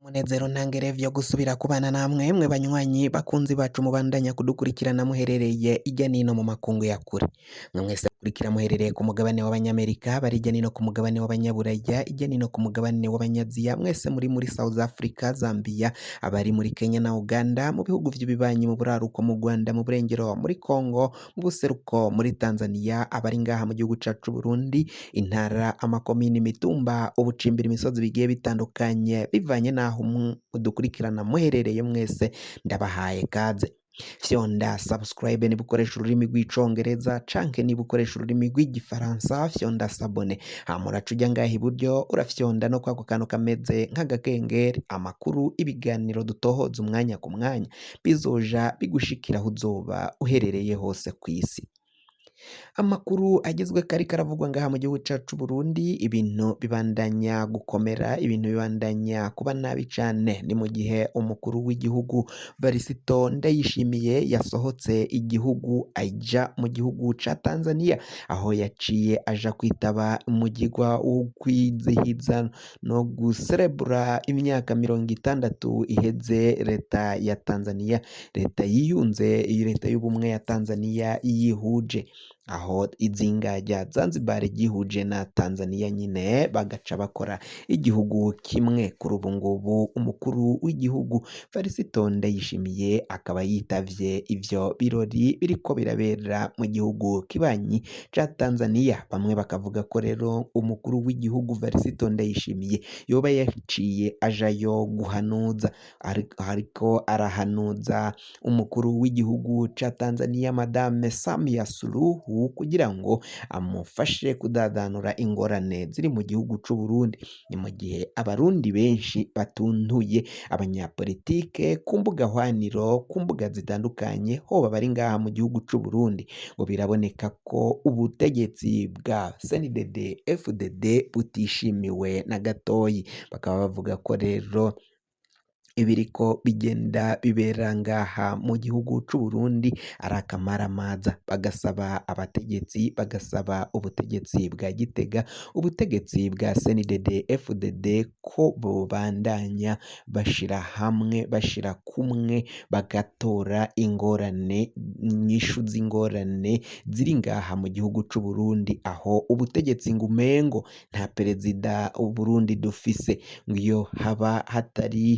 Munezero ntangere vyo gusubira kubana namwe mwe banywanyi bakunzi bacu mubandanya kudukurikirana muherereye irya nino mu makungu ya kure. Mwe mwese mukurikira muherereye ku mugabane w'abanyamerika, bari irya nino ku mugabane w'abanyaburaya, irya nino ku mugabane w'abanyaziya, mwese muri South Africa, Zambia, abari muri Kenya na Uganda, mu bihugu vy'ibibanyi, mu buraruko, mu Rwanda, mu burengero, muri Congo, mu buseruko, muri Tanzania, abari ngaha mu gihugu cacu Burundi, intara, amakomini, imitumba, ubucimbira, imisozi bigiye bitandukanye bivanye n'aho mudukurikirana muherereye mwese, ndabahaye kaze. Fyonda subscribe niba ukoresha ururimi rw'icongereza canke niba ukoresha ururimi rw'igifaransa, fyonda s'abonner. Hama uraca uja ngaha iburyo, urafyonda no kwako kantu kameze nk'agakengeri. Amakuru, ibiganiro dutohoza umwanya ku mwanya bizoja bigushikira aho uzoba uherereye hose kw'isi. Amakuru agezwe kariko aravugwa ngaha mu gihugu cacu Burundi, ibintu bibandanya gukomera, ibintu bibandanya kuba nabi cane. Ni mu gihe umukuru w'igihugu Varisito Ndayishimiye yasohotse igihugu aja mu gihugu ca Tanzania, aho yaciye aja kwitaba umugirwa wo kwizihiza no guserebura imyaka 60 iheze leta ya Tanzania, leta yiyunze, leta y'ubumwe ya Tanzania yihuje, aho izinga rya Zanzibar ryihuje na Tanzania nyine bagaca bakora igihugu kimwe. Kuri ubu ngubu umukuru w'igihugu Varisito Ndayishimiye akaba yitavye ivyo birori biriko birabera mu gihugu kibanyi ca Tanzania. Bamwe bakavuga ko rero umukuru w'igihugu Varisito Ndayishimiye yoba yaciye ajayo guhanuza, ariko arahanuza umukuru w'igihugu ca Tanzania Madame Samia Suluhu kugira ngo amufashe kudadanura ingorane ziri mu gihugu c'u Burundi. Ni mu gihe abarundi benshi batuntuye abanyapolitike ku mbuga hwaniro, ku mbuga zitandukanye, hoba bari ngaha mu gihugu c'u Burundi, ngo biraboneka ko ubutegetsi bwa CNDD FDD butishimiwe na gatoyi. Bakaba bavuga ko rero ibiriko bigenda bibera ngaha mu gihugu c'u Burundi ari akamaramaza, bagasaba abategetsi, bagasaba ubutegetsi bwa Gitega, ubutegetsi bwa CNDD FDD ko bobandanya bashira hamwe, bashira kumwe, bagatora ingorane, inyishu z'ingorane ziri ngaha mu gihugu c'u Burundi, aho ubutegetsi ngumengo nta perezida w'Uburundi dufise, ngo iyo haba hatari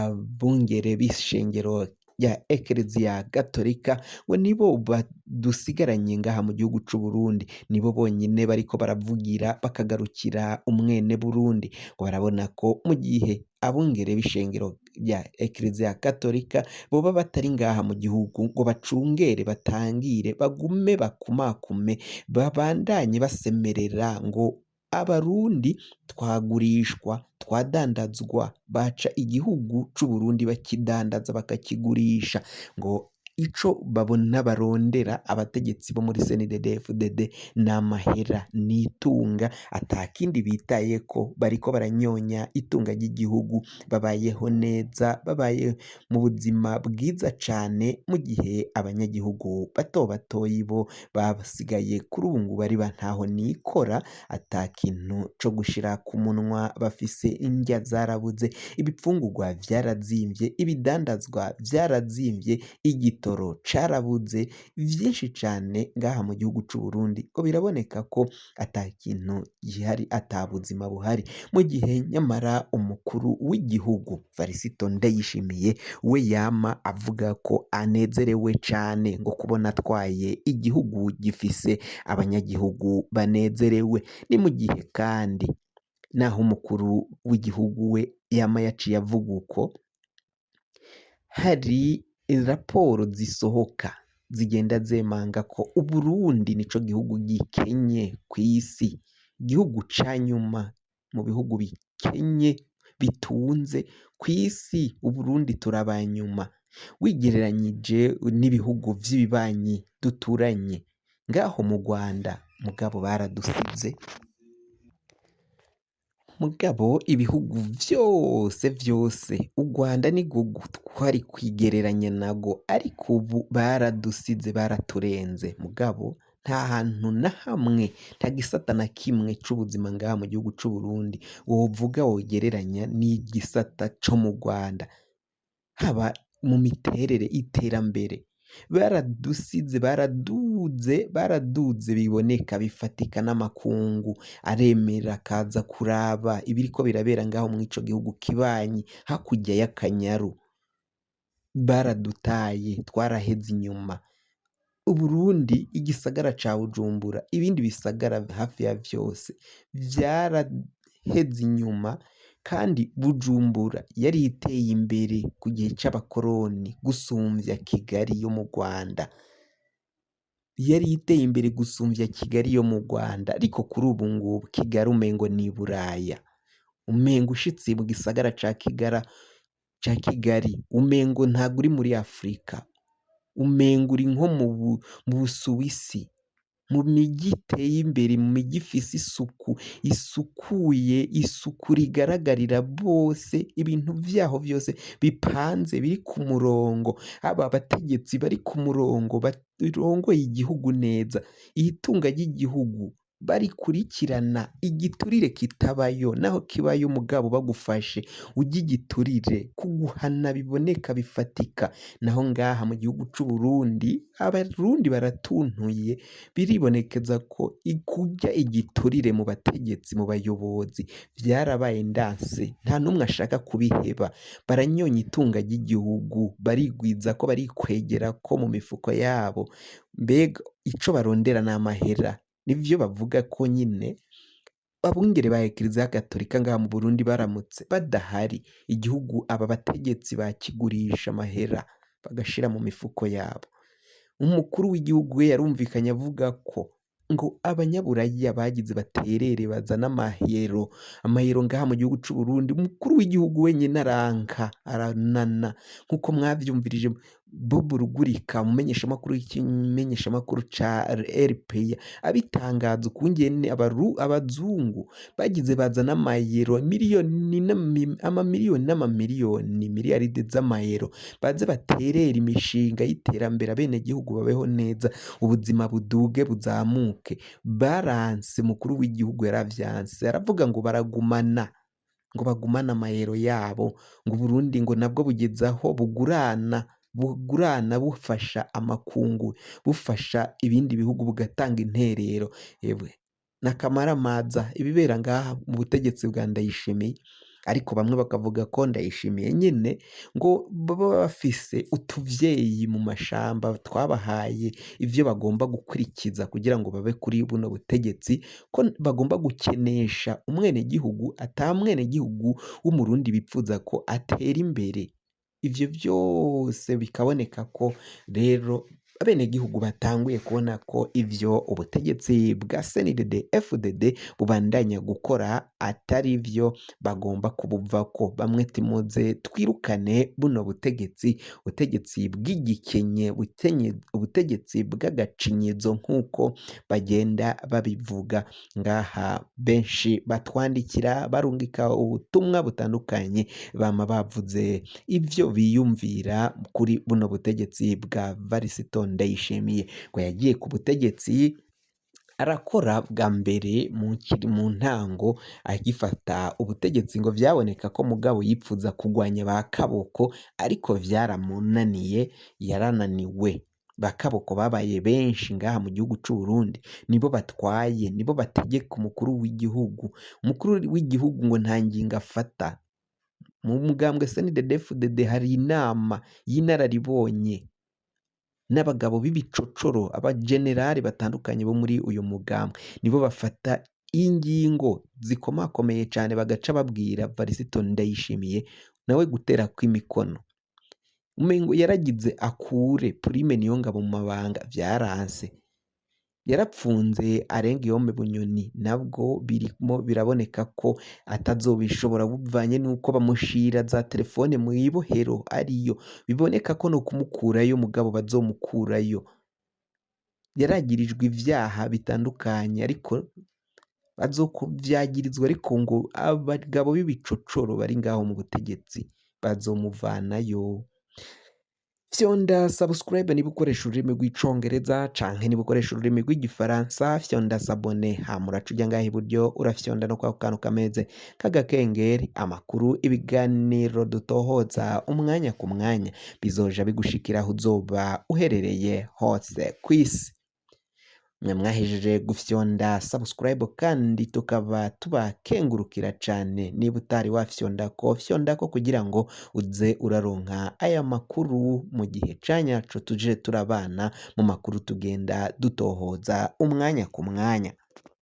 abungere b'ishengero rya Ekereziya Gatolika ngo nibo badusigaranye ngaha mu gihugu c'u Burundi, nibo bonyine bariko baravugira bakagarukira umwene Burundi. Ngo barabona ko mu gihe abungere b'ishengero rya Ekereziya Gatolika boba batari ngaha mu gihugu ngo bacungere, batangire, bagume bakumakume, babandanye basemerera ngo abarundi twagurishwa, twadandazwa, baca igihugu c'u Burundi bakidandaza bakakigurisha. Ngo ico babona barondera abategetsi bo muri CNDD FDD ni amahera, n'itunga, atakindi bitayeko, bariko baranyonya itunga ry'igihugu, babayeho neza, babaye mu buzima bwiza cane, mu gihe abanyagihugu bato batoyi bo basigaye kuri ubu ngubu ari ba ntaho nikora, ata kintu co gushira ku munwa bafise, indya zarabuze, ibifungurwa vyarazimvye, ibidandazwa vyarazimvye, igitoro carabuze, vyinshi cane ngaha mu gihugu c'u Burundi. Ngo biraboneka ko ata kintu gihari, ata buzima buhari, mu gihe nyamara umukuru w'igihugu Varisito Ndayishimiye we yama avuga ko anezerewe cane ngo kubona atwaye igihugu gifise abanyagihugu banezerewe. Ni mu gihe kandi naho umukuru w'igihugu we yama yaciye avuga uko, hari raporo zisohoka zigenda zemanga ko Uburundi nico gihugu gikenye kw'isi, igihugu ca nyuma mu bihugu bikenye bitunze kw'isi. Uburundi turabanyuma wigereranyije n'ibihugu vy'ibibanyi duturanye ngaho mu Rwanda, mugabo baradusize. Mugabo ibihugu vyose vyose u Rwanda nirwo twari kwigereranya narwo, ariko ubu baradusize, baraturenze, mugabo nta Nta hantu na hamwe, nta gisata na kimwe c'ubuzima ngaha mu gihugu c'Uburundi wovuga wogereranya n'igisata co mu Rwanda, haba mu miterere, iterambere. Baradusize, baraduze, baraduze biboneka bifatika n'amakungu aremera akaza kuraba ibiriko birabera ngaho mw'ico gihugu kibanyi hakurya y'Akanyaru. Baradutaye, twaraheze inyuma. Uburundi, igisagara ca Bujumbura, ibindi bisagara hafi ya vyose vyaraheze inyuma, kandi Bujumbura yari iteye imbere ku gihe c'abakoroni gusumvya Kigali yo mu Rwanda. Yari iteye imbere gusumvya Kigali yo mu Rwanda, ariko kuri ubu ngubu Kigali umengo ni Buraya, umengo ushitse mu gisagara ca Kigara ca Kigali umengo ntabwo uri muri Afrika, umengo uri nko mu Busuwisi, mu miji iteye imbere, mu miji ifise isuku isukuye, isuku rigaragarira bose, ibintu vyaho vyose bipanze biri ku murongo, haba abategetsi bari ku murongo barongoye igihugu neza, itunga ry'igihugu barikurikirana, igiturire kitabayo, naho kibayo mugabo bagufashe urya igiturire, kuguhana biboneka bifatika. Naho ngaha mu gihugu c'Uburundi abarundi baratuntuye, biribonekeza ko kurya igiturire mu bategetsi, mu bayobozi vyarabaye ndanse, nta n'umwe ashaka kubiheba. Baranyonya itunga ry'igihugu, barigwizako, barikwegerako mu mifuko yabo, mbega ico barondera n'amahera. Nivyo bavuga ko nyine abungere ba Ekleziya Gatolika ngaha mu Burundi baramutse badahari, igihugu aba bategetsi bakigurisha amahera bagashira mu mifuko yabo. Umukuru w'igihugu we yarumvikanye avuga ko ngo abanyaburaya bagize baterere bazana amahero, amahero ngaha mu gihugu c'Uburundi. Umukuru w'igihugu wenyene aranka, aranana, nkuko mwavyumvirije Bob Rugurika umumenyeshamakuru w'ikimenyeshamakuru ca RPA abitangaza ukungene abazungu bagize bazana amayero miliyoni amamiliyoni n'amamiliyoni, miliyaride z'amayero, baze baterere imishinga y'iterambere, abenegihugu babeho neza, ubuzima buduge buzamuke. Baranse, umukuru w'igihugu yaravyanse, aravuga ngo baragumana, ngo bagumane amayero yabo, ngo Uburundi ngo nabwo bugeze aho bugurana, bugurana bufasha amakungu, bufasha ibindi bihugu, bugatanga interero. Ewe n'akamaramaza ibibera ngaha mu butegetsi bwa Ndayishimiye. Ariko bamwe bakavuga ko Ndayishimiye nyene ngo baba bafise utuvyeyi mu mashamba twabahaye ivyo bagomba gukurikiza kugira ngo babe kuri buno butegetsi, ko bagomba gukenesha umwenegihugu, ata mwenegihugu w'umurundi bipfuza ko atera imbere. Ivyo vyose bikaboneka ko rero abenegihugu batanguye kubona ko ivyo ubutegetsi bwa CNDD FDD bubandanya gukora atari vyo, bagomba kubuvako. Bamwe timuze twirukane buno butegetsi, ubutegetsi bw'igikenye, ubutegetsi bw'agacinyizo nk'uko bagenda babivuga. Ngaha benshi batwandikira barungika ubutumwa butandukanye, bama bavuze ivyo biyumvira kuri buno butegetsi bwa Varisito Ndayishimiye. Ngo yagiye ku butegetsi arakora bwa mbere mu ntango agifata ubutegetsi, ngo vyaboneka ko mugabo yipfuza kugwanya ba Kaboko, ariko vyaramunaniye, yarananiwe. Ba Kaboko babaye benshi ngaha mu gihugu c'Uburundi, nibo batwaye, nibo bategeka umukuru w'igihugu. Umukuru w'igihugu ngo nta ngingo afata. Mu mugambwe CNDD-FDD hari inama y'inararibonye n'abagabo b'ibicocoro, abajenerali batandukanye bo muri uyu mugambwe, nibo bafata ingingo zikomakomeye cane, bagaca babwira Varisito Ndayishimiye nawe gutera kw'imikono. Umengo yaragize akure Prime Niyongabo mu mabanga, vyaranse. Yarapfunze arenga Guillaume Bunyoni, nabwo birimo biraboneka ko atazobishobora buvanye nuko bamushira za telefone mw'ibohero ariyo, biboneka ko no kumukurayo mugabo bazomukurayo. Yaragirijwe ivyaha bitandukanye, ariko bazovyagirizwa, ariko ngo abagabo b'ibicocoro bari ngaho mu butegetsi bazomuvanayo. Fyonda subscribe niba ukoresha ururimi rw'icongereza, canke niba ukoresha ururimi rw'igifaransa fyonda s'abonner, hama uraca uja ngaha iburyo urafyonda no kwako kantu kameze k'agakengeri. Amakuru, ibiganiro dutohoza umwanya ku mwanya bizoja bigushikira aho uzoba uherereye hose kw'isi. Mwe mwahejeje gufyonda subscribe kandi tukaba tubakengurukira cane. Niba utari wafyondako, fyondako kugira ngo uze uraronka aya makuru mu gihe ca nyaco, tuje turabana mu makuru tugenda dutohoza umwanya ku mwanya.